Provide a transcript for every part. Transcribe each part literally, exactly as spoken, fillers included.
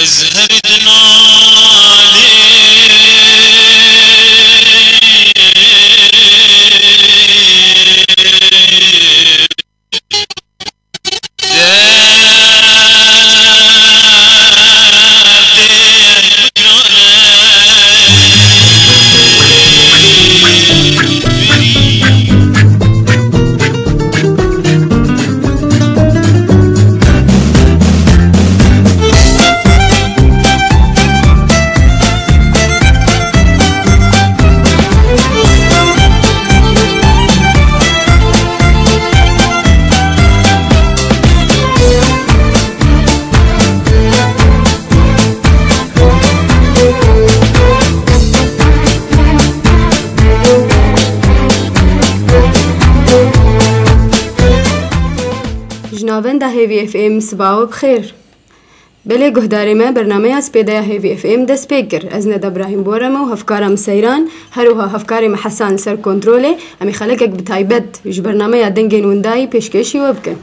Ez her dinalê Ji navenda Hêvî F M sibawe bi xêr. Belê guhdarê me, bernameya spêdeya Hêvî F M dest pê kir. Ez Neda Brahîm Borem û hevkara min Seyran, her wiha hevkarê me Hesan li ser kontrolê. Em ê xelekek bi taybet ji bernameya Dengên Windayî pêşkêşî we bikin.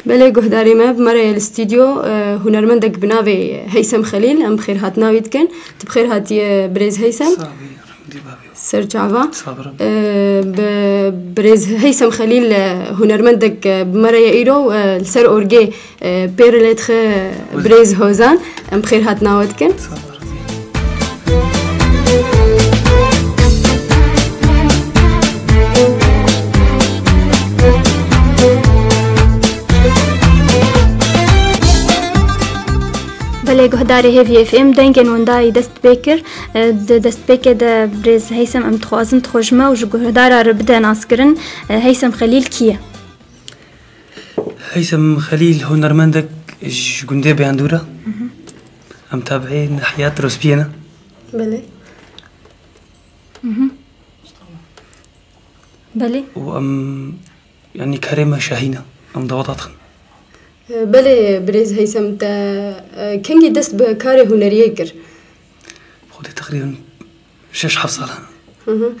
Belê guhdarê me, bi me re ye li stûdyo, e, hunermendek bi navê Heysem Xelîl, em bi xêrhatina wî dikin. Tu bi xêr hatiye birêz Heysem. Sağ ol, elhamdülillah. Ser çava. Sabir. E, bi birêz Heysem Xelîl, e, hunermendek, e, bi me re ye îro, e, li ser orgê, e, pêre lê dixe birêz Hozan. Em bi xêr hatina we dikin. Sabir. Guhdarê Hêvî F M dengên windayî dest pê kir. E, di destpêkê de birêz Heysem em dixwazin tu xwe ji me û ji guhdara re bide naskirin. E, Heysem Xelîl kî ye? Heysem Xelîl hunermendek ji gundê Beyandûr e. Em tabi'ê nehiya Tirospiyê ne. Belê. Belê. Û em, yanî karê me şahî ne. Em daweta dixin. Belê, birêz Heysem, te, e, kengî dest bi karê huneriyê kir? Xwedê teqrîben şeş heft sal e. Hı hı.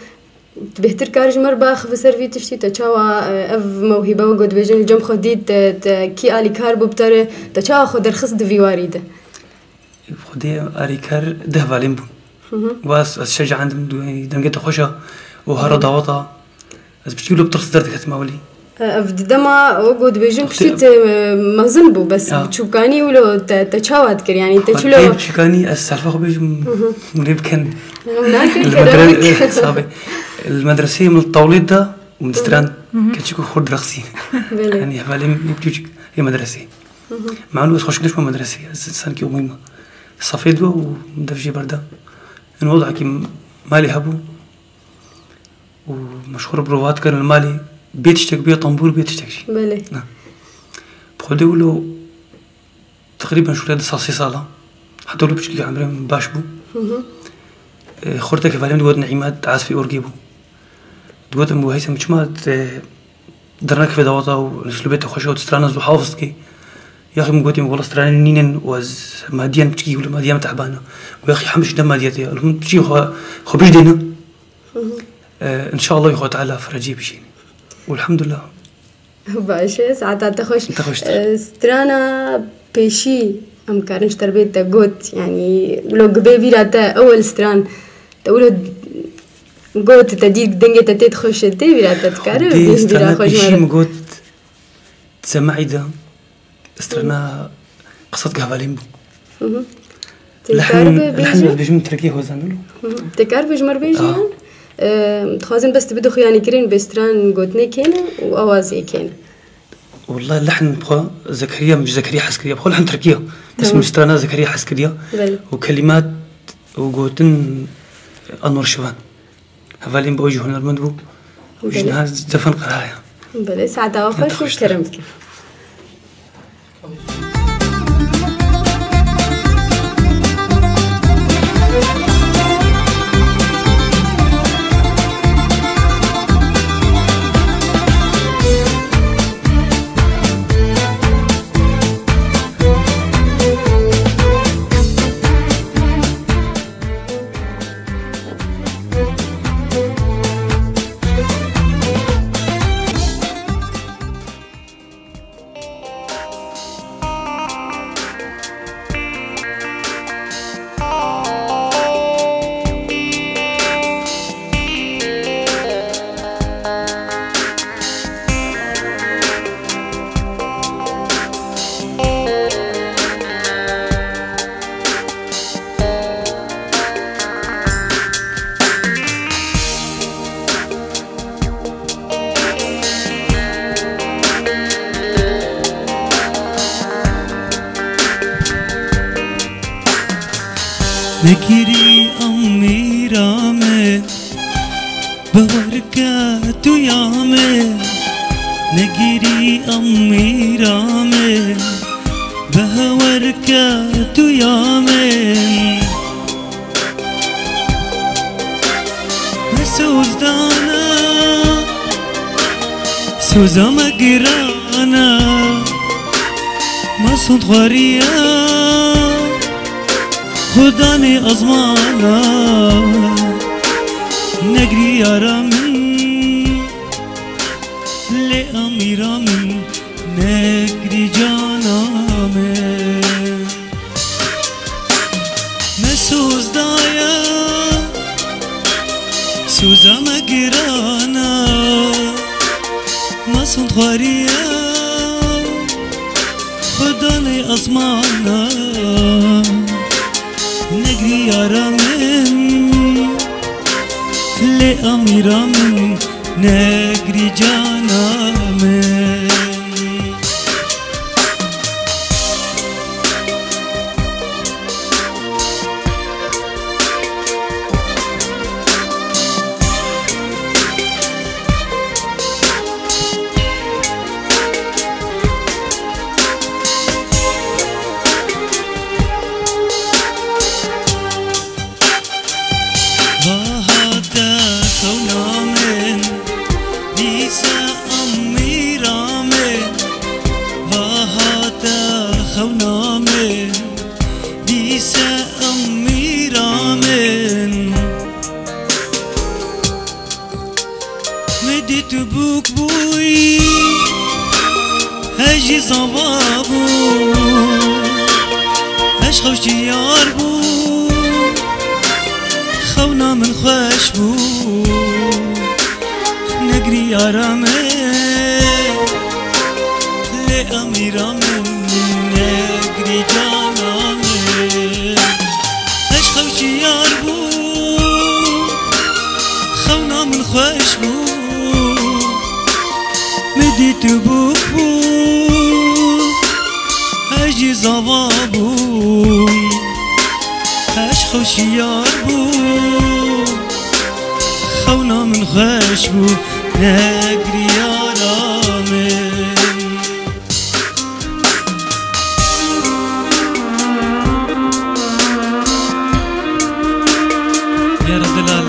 Tu bêhtir kar ji me re biaxive ser vî tiştî, te çawa, e, ev mewhîbe, wek ku dibêjin, li cem xwe dît, te, te kî alîkar bû bi te re, te çawa xwe derxist di vî warî de? Xwedê alîkar di hevalên bûn. Hı hı. Wa ez, ez şecaendim, du-, dengê te xweş e û hera daweta ez piçkî wilo bi tirs derdiketime welî. Ev di dema, wek ku dibêjin, piçkî te, e, mezin bû, bes ya. Biçûkanî wilo te, te çawa dikir, yanî te çilo? Xwedê biçûkanî ez selfa xwe bêjim, hûn ê bikin. Em nakin, Li kerem medre-, bike. Sabê. Li medreseyê min li tawlêt de û min distrand. Hı hı. Keçik û xurt direxsî. Belê. Yanî hevalên min piçûçik yê medreseyê. Hı hı. Malûm ez xweşik neçûme medresê, ez insanekî umî me. Safê dua û dev jê berda. Ên wezakî malê hebû û meşxûr bi rova dikirin li malê, bê tiştek, bê tembûr, bê tiştek jî. Belê. Na. Bi Xwedê wilo teqrîben şûre du sal, sê sal e. Heta wilo piçkî emrê min baş bû. Hı hı. E, xortek hevalê min digot Neîma, di asfê orgê bû. Digotim, bû Heysem, çima te dernekeve daweta û uslûbê te xweş e û tu strana zû hafiz dikî? Yaxî min gotî, wela stranên nînin û ez madiyen piçkî wilo madiya min teban e. Û yaxî hemî ji ne madiya te ye. Hûn piçkî xwe, xwe bijdêne. Hı hı. E, înşallah Xwe Teala firecê bişîne. Û elhamdulillah. Baş e, saeta te xweş. Te xweştir. E, strana pêşî em karin ji te re bê te got, yanî wilo gibê bîra te ewel stran, te wilo got, te dî dengê te tê dixweşe, tê bîra te dikare bîra xwe ji me re? Pêşî min got, Sema'î de strana qisat hevalên bû. Hı hı. Tê kar bê bêjî? Lehn ez bêjim tirkî hozan lo. Hı hı. Tê kar bê ji me re bêjî yan? Em, dixwazin bes tu bide xuyanîkirin bê stran gotinê kêne û awazê kêne. Wela lehn xwe Zekeriya, min ji Zekeriya hez kiriye. Xwe lehn tirkî ye. Bes min strana Zekeriya hez kiriye. Belê. Û kelîmat û gotin Anwar Şivan. Hevalên bi, ew jî hunermend bû. Belê. Ji niha zefan qeraya. Belê, saeta we xweş û kerem dikim. Nekirî emîra min, bawer ke tu ya min. Nekirî emîra min, bawer ke tu ya min. Me soz dana, soza me girana, me sond xwariya, Xudanê ezmana, negrî yara min, lê emîra min, negrî cana min. Me soz daye, soza me girana, me sond xwariye, Xudanê ezmana, negrî yara min, lê emîra min, negrî cana min. Bûk bûyî, ez jî zava bûm, ez xewşiyar bûm, xewna min xweş bû, negriyara min, lê emîra min, negrî cana min. Ez xewşiyar bûm, xewna min xweş bû, min dît û bûk bû, ez jî zava bûm. Ez xewşiyar bûm, xewna min xweş bû, negriyara min. Yara delal,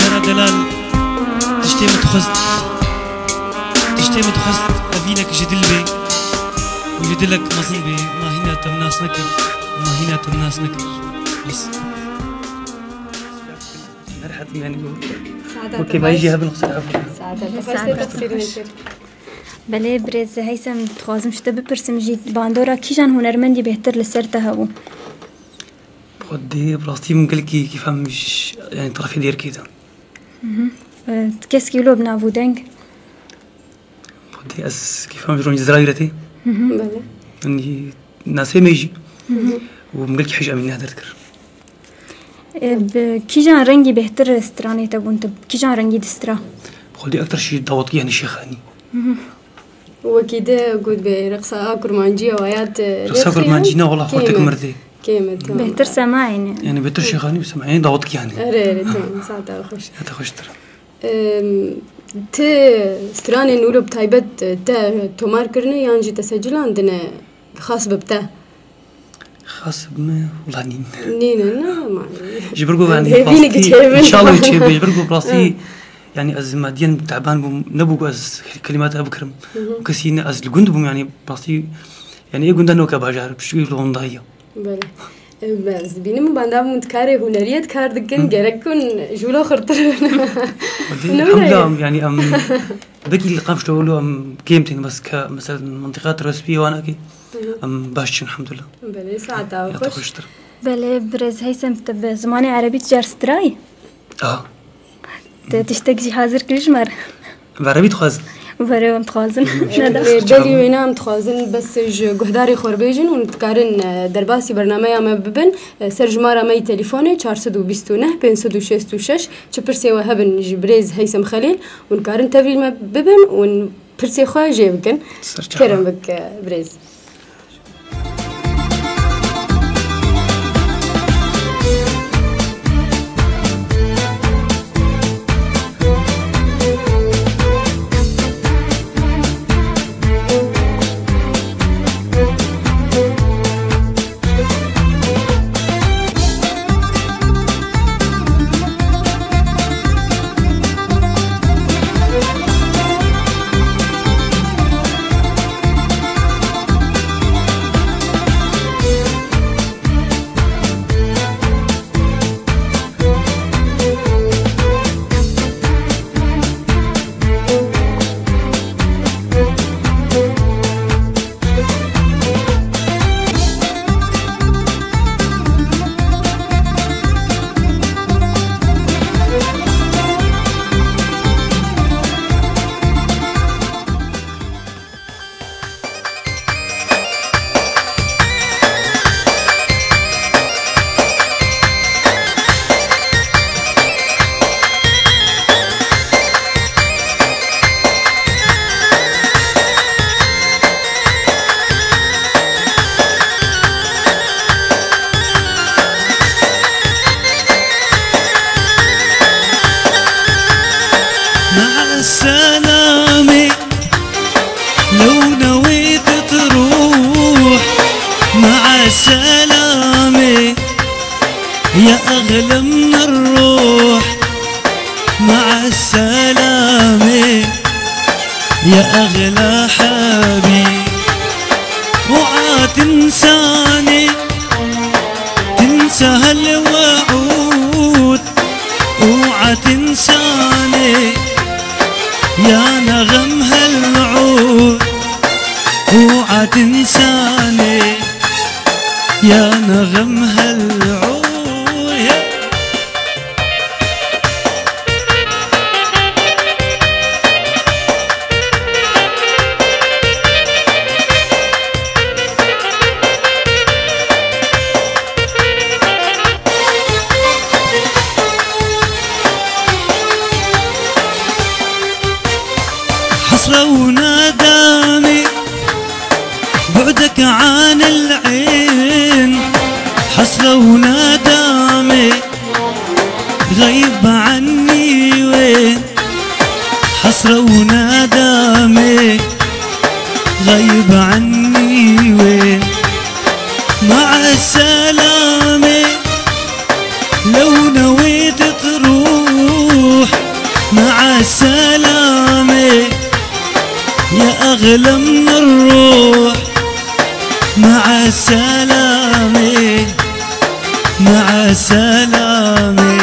yara delal, tiştê min dixwest, tiştê min dixwest evînek ji dil bê û ji dilek mezin bê, ma hîna te min nas nekir, ma hîna te min nas nekir. Bes. Merhaba, yani bu. Saada Okey, ben jî hebin xusar. Saada, xweş te tefsîr nekir. Belê, birêz Heysem, dixwazim ji te bipirsim jî, bandora kîjan hunermendî bêhtir li ser te hebû? Xwedê, bi rastî min gelkî kêfa min ji, yani, terefê dêrikê de. Hı hı. E, keskî wilo bi nav û deng? Xwedê, ez kêfa min ji Ronî Zirayî re tê. Hı hı. Belê. Min jî nasê me jî. Hı hı. Û min gelkî hej em neh derdikir. E, bi kîjan rengî bêhtir stranê te bûn? Tu bi kîjan rengî distira? Xwedî ektir şî dawetgî, yanî şêxanî. Hı hı. Wekî de got be, reqsa a kurmancî ya waya te Reqsa lê kurmancî ne, wala xortek kêm e. Mirdê. Kêm e, tamam. Bêhtir semayê ne. Yani bêhtir şêxanî û semayê, yani dawetgî yani. Erê, erê, tamam, saeta xweş. Ya te xweştir. Em, ti stranên wilo bi taybet te tomar kirine yan jî te secilandine, xas bi te? Xas bi me wila nîn. Nîne, ne, ma. Ji ber ku, yani, hêvî rastî, çêbin. Înşallah çêbe. Ji ber ku rastî, Hı. yani, ez madiyen teban bûm, nebû ku ez kelîmata bikirim. Hı hı. Kesî ne, ez li gund bûm, yani, rastî, yani, ê gunda noke bajar, piştî li Hondayiya. Belê. E, ez dibînim benda min karê huneriyê kar dikin, Hı. gerek kun ji wilo xurtir bin. Hadi, Ne wile? Hemda, yani, em, belkî li Qamşlo wilo em kêm tên, bes ke, mesela, mentiqa Tirospiyê wana ki, Hı hı. em baş çin, elhamdulillah. Belê, saeta Ya xweş. te xweştir. Belê, birêz Heysem, te bi zimanê erebî tu car strayî? Aha. Te tiştek jî hazir kir ji me re? Bi erebî dixwazin. Bi erebî em dixwazin. Hı. Neda. Ee, belî wêne em dixwazin bes ji guhdarê xwe re bêjin û dikarin, e, derbasî bernameya me bibin. E, ser jimara me yî telîfonê çar sed û bîst û neh pênc sed û şêst û şeş. Çi pirsê we hebin ji birêz Heysem Xelîl, hûn dikarin tevlî me bibin û pirsê xwe jê bikin. Ser çava. Kerem bike, birêz. مع السلامة. لو نويت تروح، مع السلامة. يا أغلى من الروح، مع السلامة. يا أغلى حبيب، اوعى تنساني، تنسى هالوعود، اوعى تنساني. يا نغم هالعود، اوعى تنساني، يا نغم هالعود. حسرة وندامة بعدك عن العين، حسرة وندامة غيب عني وين، حسرة وندامة غيب عني وين. مع السلامة لو نويت تروح، مع السلامة يا أغلى من الروح. مع السلامة، مع السلامة.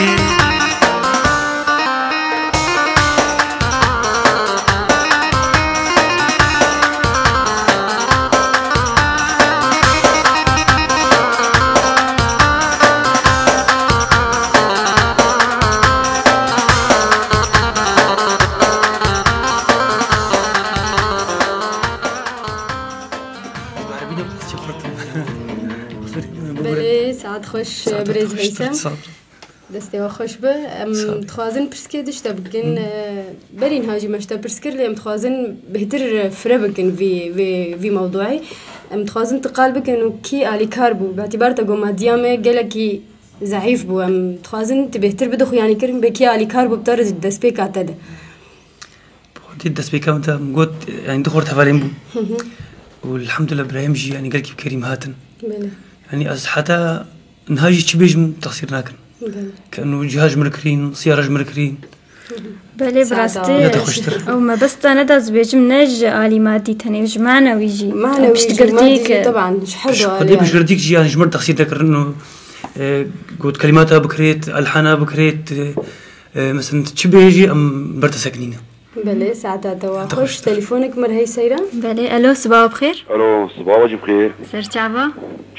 Belê, saet xweş, birêz Heysem. Destê we xweş be. Em dixwazin pirsgê din ji te bikin. E, berî niha jî me ji te pirs kir, lê em dixwazin bêhtir fire bikin vî, vê, vî mewduî. Em dixwazin tu qal bikin û kî alîkar bû. Bi îtîbar te got madiya me gelekî zeîf bû. Em dixwazin tu bêhtir bide xuyanîkirin, bê kî alîkar bû bi te re di destpêka te de. Xwedê destpêka min te min got, yanî du xort hevalên bûn. Û elhamdulillah birayê min jî, yanî gelkî bi kerîm hatin. Belê. Yanî ez heta niha jî çi bêjim texsîr nakin. Belê. Ke û cihaz ji min re kirîn, siyara ji min re kirîn. Belê, bi rastî. Ya te xweştir. Ew mebesta ne da ez bêjim, ne ji alî madî tenê, ji manewî jî. Manewî jî, piştgirtîk, madî jî, teban, ji her du alî. Xwedê piştgirtîk jî, yanî ji min re texsîr nekirîn û, e, got kelîmata bikirêt, elhana bikirêt, e, e, mesela çi bêjî em ber te sekinîne. Belê, saeta te wa xweş. Telefonek me re hey seyran. Belê, elo, sibawa bi xêr. Elo, sibawa jî bi xêr. Ser çava?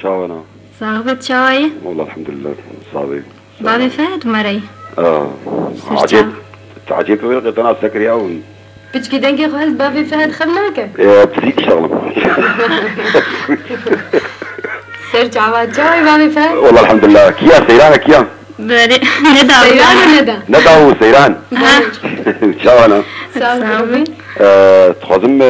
Çawa na? Sax bit, çawa yî? Wallah, elhamdulillah, sax bê. Bavê Fehd me re yî. Aa, ser çava? Acêb, te acêb wê qetena sekiriya hûn. Piçkî dengê xwe hest bavê Fehd xem nake? E, psîk şaxlim. Ser çava, çawa yî bavê Fehd? Wallah, elhamdulillah. Kiya, seyran e, kiya? Belê, ne da. Seyran û ne da. Ne da û seyran. Ha. Çawa ne? Sağ ol. Sağ ol. Ee, dixwazim, e,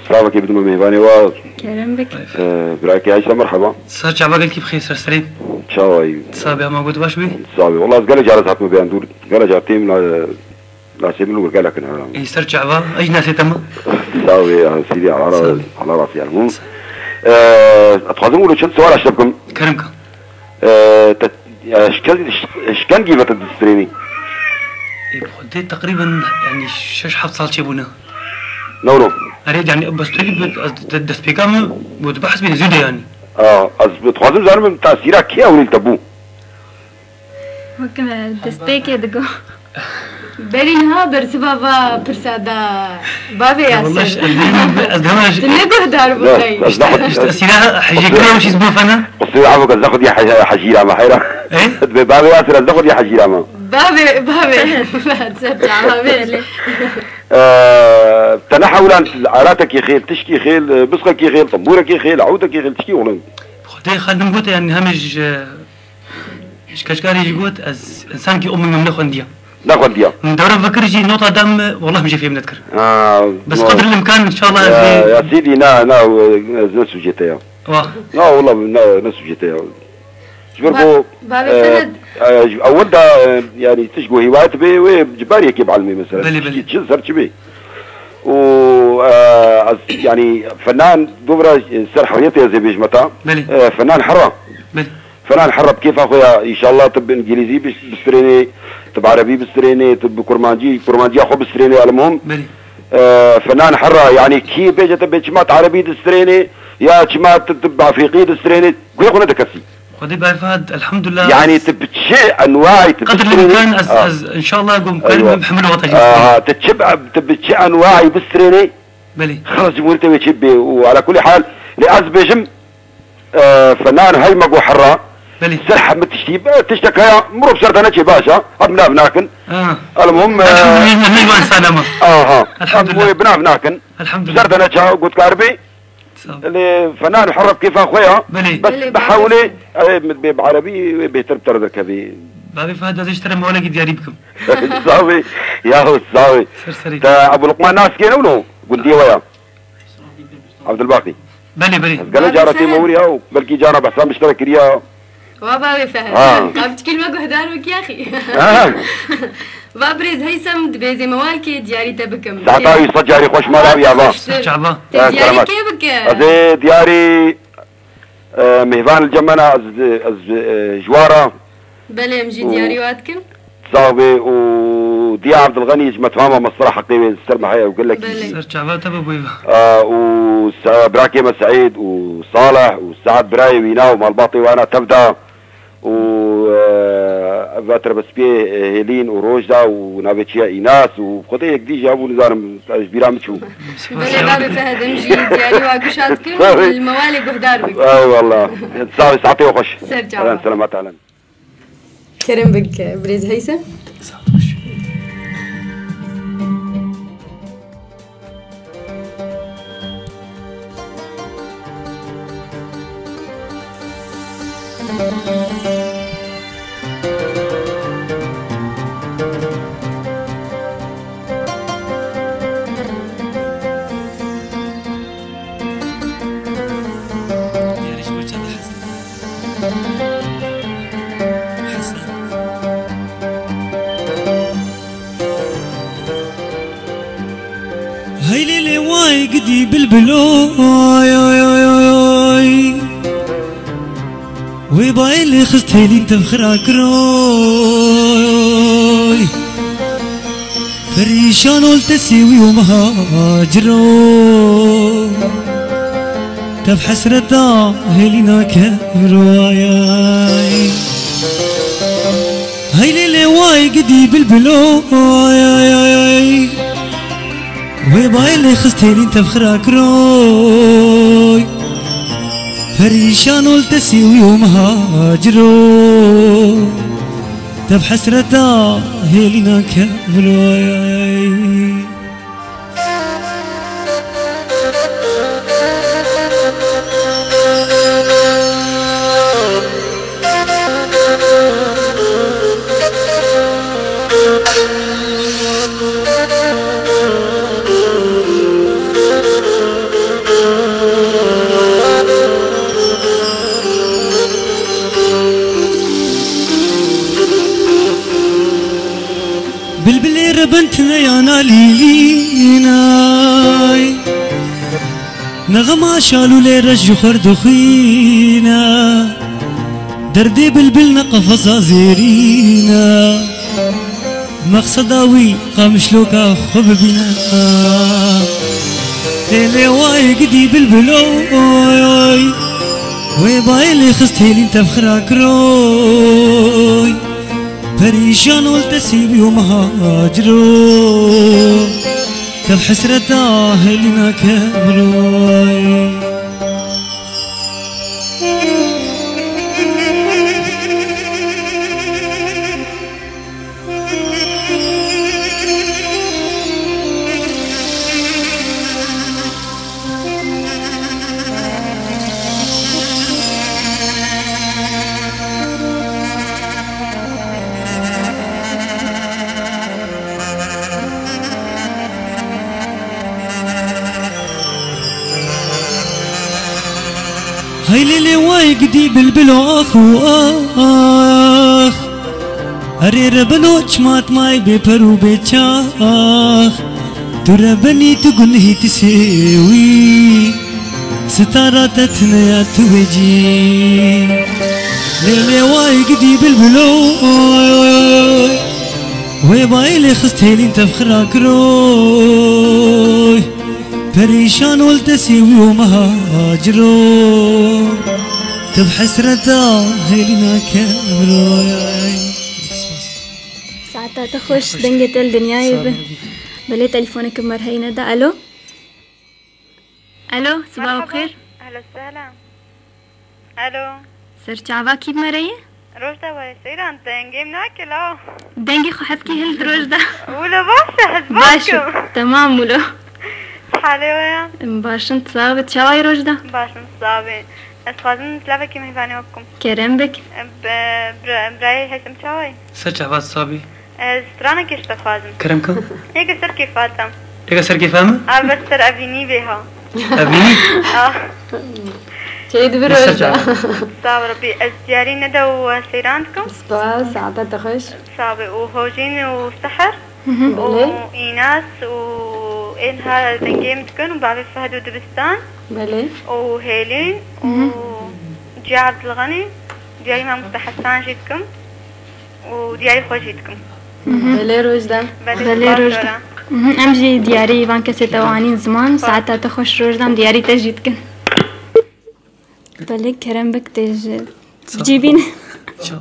silavekê bidim mêvanê wa. Kerem bik. Ee, birakê Ayşe, merhaba. Ser çava gelkî bixêr, ser serê. Çawa yî? Sabê ama got baş bî? Sabê. Wala ez gelek caran hatime bêyan dûr. Gelek caran têm la, lasê min û gelek in heram. Ê ser çava, ej nasê tema. Sabê ya, sîdî, Allah razı, Allah razı yani. Ee, dixwazim wilo çend sual aşte bikim. Kerem ka. Ee, te, ya, ji kengî, ji kengî ve te distrênî? Ê, bi Xwedê teqrîben, yanî, şeş heft sal çêbûne. No, no. Erê, yanî, bes tu, ez de-, destpêka min, got, behs bîne zû de, yanî. Aa, ez dixwazim zanim, tesîra kê ewil te bû? Wek me destpêkê digo. Berî niha bersiva va pirsa da bavê Yaser. Wallah, ez, ez, ez, tu ne guhdar bû qey. Ez ne xwedî. Ji tesîra hejîkirina wî çî bû fena? Qusûr afok, ez ne xwedî hej-, hejîra me heyra. E? Dibê bavê Yaser, ez ne xwedî hejîra me. Bavê, bavê. Ser çava bê. Ee, te ne hewlan alatekî xêl, tişkî xêl, e, bisqekî xêl, tembûrekî xêl, ewdekî xêl, tişkî oğlum. Xwedê xwe din gote, yanî hemê ji Ji keçkarê jî got, ez insankî umum min nexwendiya. Nexwendiya. Min dewre vekir jî nota dam, wallah min jê fêm nedikir. Ha, bes no. Qedr el-imkan, inşallah, ez ya, ê ya sîdî, na, na, ez ne sûcê te ya. Wah. Na, wallah, na, ne sûcê te ya. Ji ber ku, bavê e, Sehed, e, ji ewil da, e, yanî tişt ku hîwayet bê, wê ji ber yekê bielmê mesela. Belê, belê. Çi, çi ser çi bê. Û, e, ez, yanî, fenan dovra, e, ser hewiyetê ez ê bêjme ta. Belê. E, fenan hera. Belê. Fenan herre bi kêfa xwe ya, înşallah tu bi îngilîzî bis-, bistrênê, tu bi erebî bistrênê, tu bi kurmancî, kurmanciya xwe bistrênê, elmuhim. Belê. Eee, fenan herre, yanî kî bêje te bê çima tu erebî distrênê, ya çima tu, tu bi efrîqî distrênê, guhê xwe nede kesî. Xwedê bi Fehd, elhamdulillah. Yanî tu bi çi çi enwayî tu Qedir bistrênê. Lîmkan, ez, Ah. ez, înşallah, gum Eywa. karim hemil wata jî. Ah, tu çi bi, tu bi çi enwayî bistrênê? Belê. Xelas cumhuriyetê wê çi bê û ala kulî hal, lê ez bêjim, e, fenan hey me go herra. Belê. Ser hemî tiştî, e, tiştek heye, mirov ser de neçê baş e, em nav nakin. Ha. Elmuhim, e, Elhamdülillah, me meywan salama. Aha. Elhamdülillah. Em wê bi nav nakin. Elhamdülillah. Ser de neçe gotkar bê. Sağ ol. Lê fenan herra bi kêfa xwe ya. Belê. Bes Belê, bi hewlê, belê. e, min bê bi erebî wê bêhtir bi te re derkevî. Babê Fehd, ez ê ji te re mewalekî diyarî bikim. Sağ ol. Ya, sağ ol. Ser serî. Te Ebu Luqman nas kê ne wilo? Gundiyê we ya. Abdulbaqî. Belê, belê. Ez gelo Babê cara tê Fehd. me wir ya û belkî cara behsan bi ji te re kiriya. Wa bavê Fehd. Ha. Ka piçkî li me guhdar bikî axî. Ha. Va birêz Heysem, dibê zê mewalkê diyarî te bikim. Saeta wî sed carî xweş mala wî ava. Xweştir. Çava. Tê Eh, diyarî selamet. kê bike? Ez ê diyarî, eh, mêvan li cem me ne, ez, ez, eh, ji wan re. Belê, em jî Û diyarî wa dikin. Sax bê û diya Abdulganî ji me tamam mestera heqê wê ser me heye û gelekî Belê. jî. Ser çava te biboy va. Ah, û se-, birakê me Seîd û Salih û Saad birayê wîna û malbatê wana tev da. û, e, ev vetre bi spiyê, e, Hêlîn û Rojda û navê çi ye Înas û Xwedê yek dî jî hebû, nizanim, ji bîra min çû. Belê, babê Fehd, em jî diyarî wa gişa dikin, Sorry. li mewalê guhdar bikin. Ey wallah. Sağ ol, saetê we xweş. Ser çava. Eren selamet alen. Kerem bik, birêz Heysem. Sağ ol. Hey lê lê way gidî bilbilo, ay, ay, ay, ay, ay. Wê bayê lê xist hêlîn tev xira kiroy. Perîşan ol tesî wî û mihaciro. Tev hesreta hêlîna kevroyay. Hey lê lê way gidî bilbilo, ay, ay, ay, ay. Wê bayê lê xist hêlîn tev xira kiroy. Perîşan ol tesî wî û mihaciro. Tev hesreta hêlîna kevroyay. Bilbilê rebin tine yana lîlînay. Nexema şalûlê reş ji xwe dixwîne. Derdê bilbil ne qefesa zêrîne. Mexseda wî qamişloka xwe bibîne. Lê lê wayê gidî bilbil oy. Wê bayê lê xist hêlîn tev xira kiroy. Perîşan ol tesî bîyo mihaciro. Tev hesreta hêlîna kevroy. Hey lê lê way gidî bilbilo ax û ax. Erê rebino çima tu may bê per û bê çax. Tu rebinî tu gunhî tu sêwî. Sitara te tine ya tu wecî. Lê lê way gidî bilbilo. Wê bayê lê xist hêlîn tev xira kiroy. Perîşan ol tesî wî û mihaciro. Tu bi hesreta hêlîna kevroyay. Saeta te xweş, dengê te li dinyayê be. Belê, telefoneke me re heyne de. Alo? Alo, sibav bi xêr. Ehlen sehlen. Alo. Ser çava, kî bi me re ye? Rojda were seyran, dengê min nake la. Dengê xwe hevkî hil di Rojda. Wilo baş e, ez baş Baş, im. Temam wilo. Halê we ya? Em baş in, tu sax bî, çawa yî Rojda? Baş im, sax bî. Ez xwazim silavekî mêvanê we bikim. Kerem bik. Bi-, bira-, birayê Heysem çawa yî? Ser çava, sax bî. Ez stranekê ji te dixwazim. Kerem ka? Yeke ser kêfa te. Yeke ser kêfa min? A, bes ser evînî bê ha. Evînî? Ah. Çêdibir Ser Rojda. çava. Sax ol Rebî. Ez diyarî Neda û seyran dikim. Spas, saeta te xweş. Sax be. Û Hojîn û Seher. Hı hı. Û Belê. Înas û ên ha dengê min dikin û bavê Fehd û Dibistan. Belê. Û Hêlîn û Hı hı. Ciya Abdilxanî. Diyarî Mamoste Hesan jî dikim. Û diyarî xwe jî dikim. Belê Rojda. Belê, Belê spas Rojda. Zora. Mhm, em jî diyarî van kesê te anîn ziman, saeta te xweş Rojda, em diyarî te jî dikin. Belê, kerem bik tê ji Sağ ol. cîbîn. İnşallah.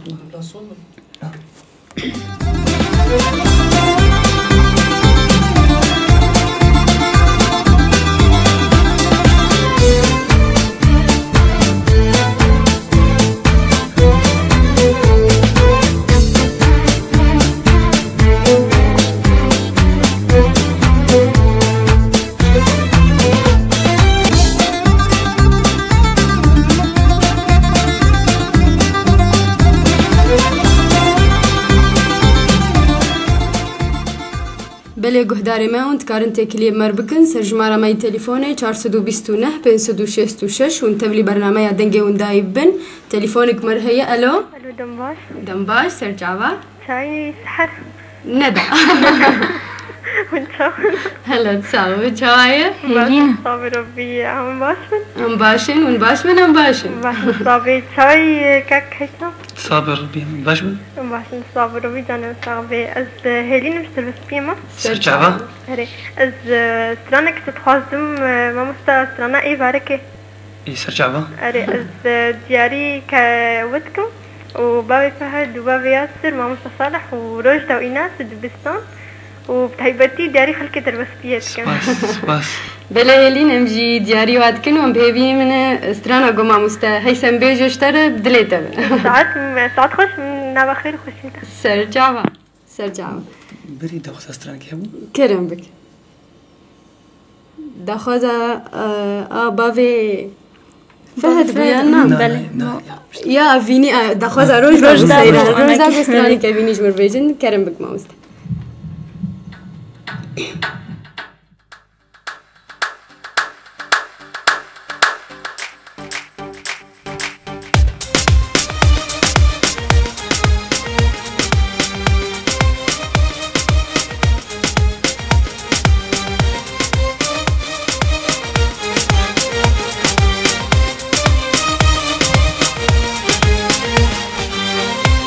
Belê guhdarê me, hûn dikarin têkiliyê me re bikin ser jimara me yê telefonê çar sed û bîst û neh pênc sed û şêst û şeş, hûn tevlî bernameya Dengê Windayî bibin. Telefonik me re heye. Alo? Alo, dem baş. Dem baş, ser çava? Çayî Seher. Neda. Hûn çawa? Hela, sax ol, çawa ye? Baş, Hêlîn. Sax ol Rebî, em baş bin. Em baş in, hûn baş bin, em baş in. Baş in, sax ol. Çayî kek Heysem. Sax ol Rebî, em baş bin. Em baş in, sax ol Rebî, canê sax be. Ez, e, Hêlîn im, ji Tirbespiyê me. Ser çava? Erê, ez, e, stranek te dixwazim, e, mamosta, strana êvareke. Ê, ser çava? Erê, ez, e, diyarî ke we dikim û bavê Fehd û bavê Yasir, mamosta Salih û Rojda û Înas û Dibistan û bi taybetî diyarî xelkê Tirbespiyê dikim. Spas, spas. Belê Hêlîn, em jî diyarî we dikin û em bi hêviyê min e strana ku mamoste Heysem bêje ji te re bi dilê te be. Saet, saet xweş, nava xêr û xweşiyê te. Ser çava. Ser çava. Berî daxwaza stranek hebû? Kerem bik. Daxwaza, e, a bavê Fehd bû ya na? Na, Belê. na, na, ya. Ya evînî, e, daxwaza Rojda bû, Rojda bû, seyran. Rojda bû, stranî kevînî ji min bêjin, kerem bik mamoste.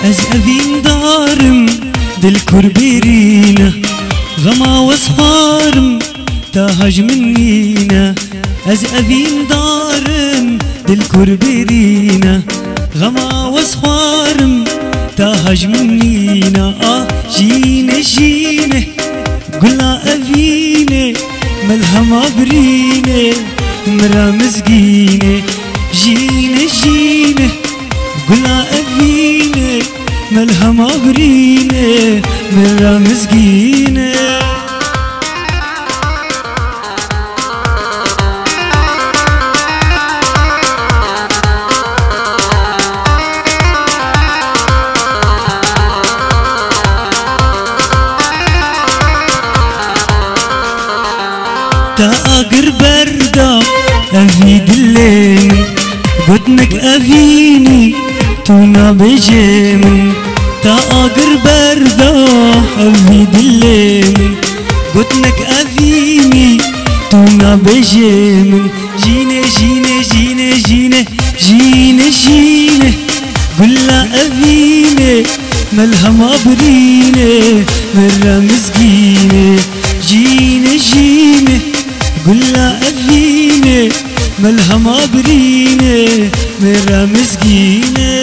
Ez evîndar im, dil kurbêrî ne, xema wez xwarim, taha ji min nîne. Ez evîndar im, dil kurbêrî ne, xema wez xwarim, taha ji min nîne. Ah, jîne, jîne, gula evîne, melhema birîne, mira mizgîne. Jîne, jîne, gula evîne, melhema birîne, mira mizgîne. Te agir berda evî dilê min, gotinek evînî tu nabêjê min. Te agir berda evî dilê min, gotinek evînî tu nabêjê min. Jîne, jîne, jîne, jîne, jîne, jîne, gula evîne, melhema birîne, mira mizgîne. Jîne, jîne, gula evîne, Melhema birînê, mêra mizgînê.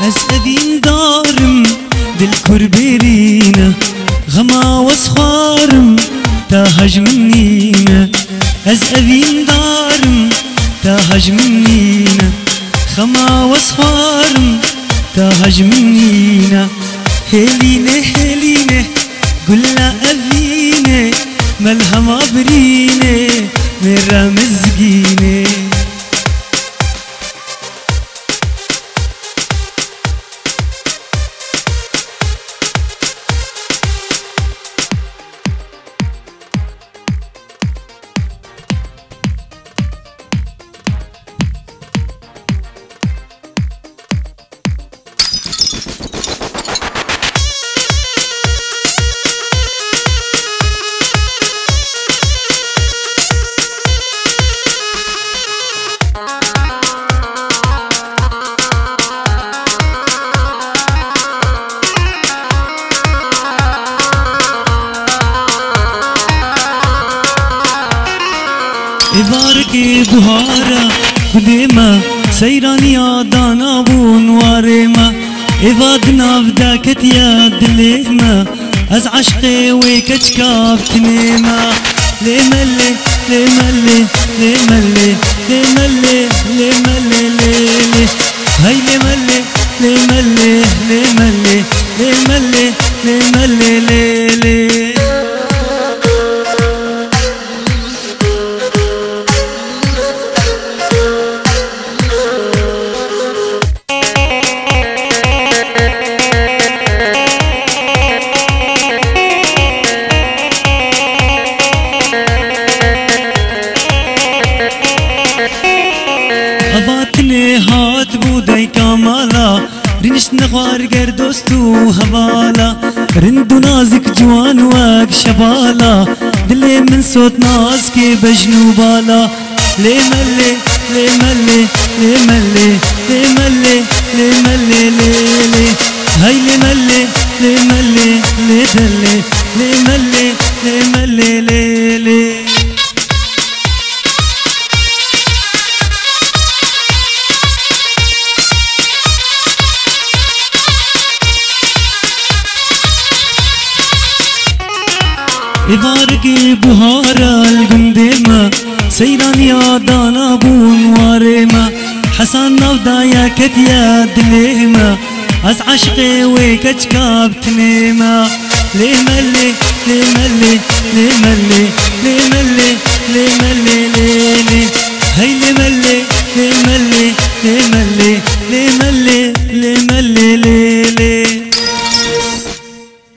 Ez evîndar im, dil kurbêrîne, xema wez xwarim, te hej min nîne. Ez evîndar im, te hej min nîne, xema wez xwarim, te hej min nîne. Hêlîne, hêlîne, gula evîne, melhema birîne, mêra mizgîne. Êvarikê buhara gundê me, seyraniya dana bûn warê me. Êva di nav de ketiye dilê me, ez eşqê wê keçika bi tinê me. Lê me lê, lê me lê, lê me lê, lê me lê, lê me lê, lê, lê. Hey lê me lê, lê me lê, lê me lê, lê me lê, lê me lê, lê, lê. Eva tinê hat bû dayka mala, rîniştine xwar ger dost û hevala, rind û nazik ciwan wek şevala, dilê min sot nazkê bejn û bala. Lê me lê, lê me lê, lê me lê, lê me lê, lê me lê, lê, lê. Hey lê me lê, lê me lê, lê de lê, lê me lê, lê me lê, lê, lê. Êvarikê buhara li gundê me, seyraniya dana bûn warê me. Hesan nav daye ketiye dilê me, ez eşqê wê keçika bi tinê me. Lê me lê, lê me lê, lê me lê, lê me lê, lê me lê,